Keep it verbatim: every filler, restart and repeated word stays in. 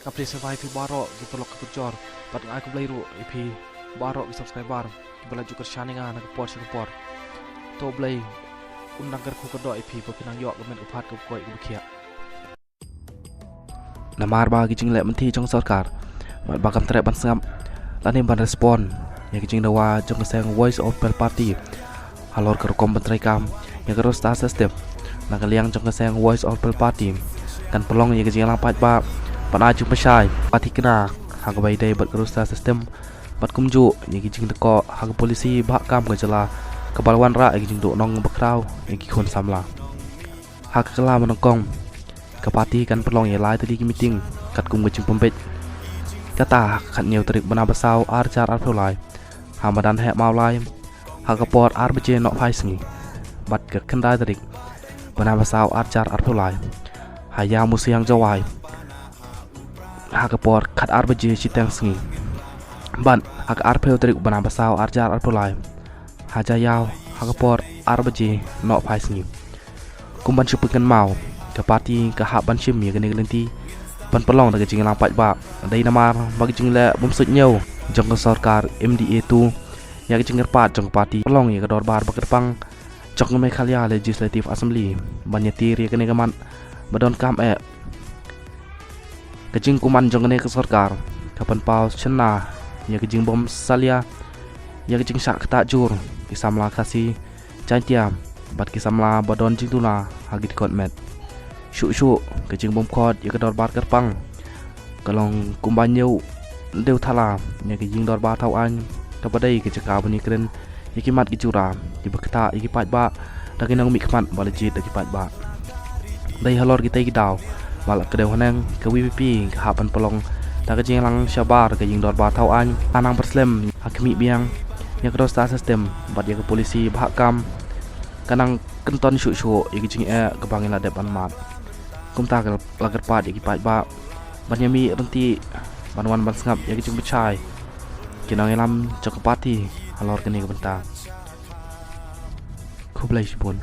Ka phi sngewbha ïa phi baroh ki paralok ki parajor bad nga ai khublei ruh ïa phi baroh ki subscriber kiba la ju kyrshan ïa nga na ka por sha ka por. To Blei un nang kyrkhu kyrdoh ïa phi ba phin nang ïoh ka met ka phad kaba koit kaba khiah. Namar ba ki jingleh mynthi jong sorkar bad ba kam treh ban sngap lane ban respond ïa ki jingdawa jong ka seng Voice of People Party halor ka rukom ban treikam ïa ka roster system, na ka liang jong ka seng Voice of People Party kan pynlong ïa ka jingïalang paidbah ban ai jingpynshai, ba thikna ha kaba ïadei bad ka roster system bad kumjuh ïa ki jingdkoh ha ka polisi bhah kam ka jylla kaba la wanrah ïa ki jingduhnong bakhraw ïa ki khun samla. Ha ka kylla ba nyngkong, ka party kan pynlong ïa lai tylli ki meeting katkum ka jingpynbeit. Kata ha ka khathynñiew tarik bnai ba saw ar hajar arphew lai ha madan Heh Mawlai ha ka por ar baje nohphai sngi, bad ka khyndai tarik bnai ba saw ar hajar arphew lai ha Ïawmusiang Jowai ha ka por khatar baje shiteng sngi, bad ha ka arphew tarik bnai ba saw ar hajar arphew lai ha Jaïaw ha ka por ar baje nohphai sngi. Kum ban shu pynkynmaw, ka party ka hap ban shim ïa kane ka lynti ban pynlong da ka jingïalang paidbah. Dei namar ba ka jingleh bym suidñiew jong ka sorkar M D A two ïa ka jingkyrpad jong ka party pynlong ïa ka dorbar ba kyrpang jong ka Meghalaya Legislative Assembly ban ïatir ïa kane ka mat ba donkam eh. Ka jingkuman jong kane ka sorkar ka pynpaw shynna ïa ka jingbym salia ïa ka jingshah ktah jur ki samla Khasi, Jaiñtia bad ki samla ba don jingduna ha ki dkhot met. Shuh shuh ka jingbymkhot ïa ka dorbar kyrpang ka long kumba ñiew dewthala ïa ka jingdorbar thaw aiñ kaba dei ka jaka ban ïakren ïa ki mat ki jura kiba ktah ïa ki paidbah da ki nongmihkhmat ba la jied da ki paidbah. Dei halor kitei ki daw ba la kdew haneng ka V P P ka hap ban pynlong da ka jingïalang shabar ka jingdorbar thaw aiñ, ka nang pyrslem ha ka mih biang ïa ka roster system bad ïa ka polisi bhah kam, ka nang kynton shuh shuh ïa ka jingeh kaba ngi la dep ban mad. Kumta ka la kyrpad ïa ki paidbah ban ïa mih ryntih ban wan ban sngap ïa ka jingpynshai ki nongïalam jong ka party halor kane ka bynta. Khublei shibun.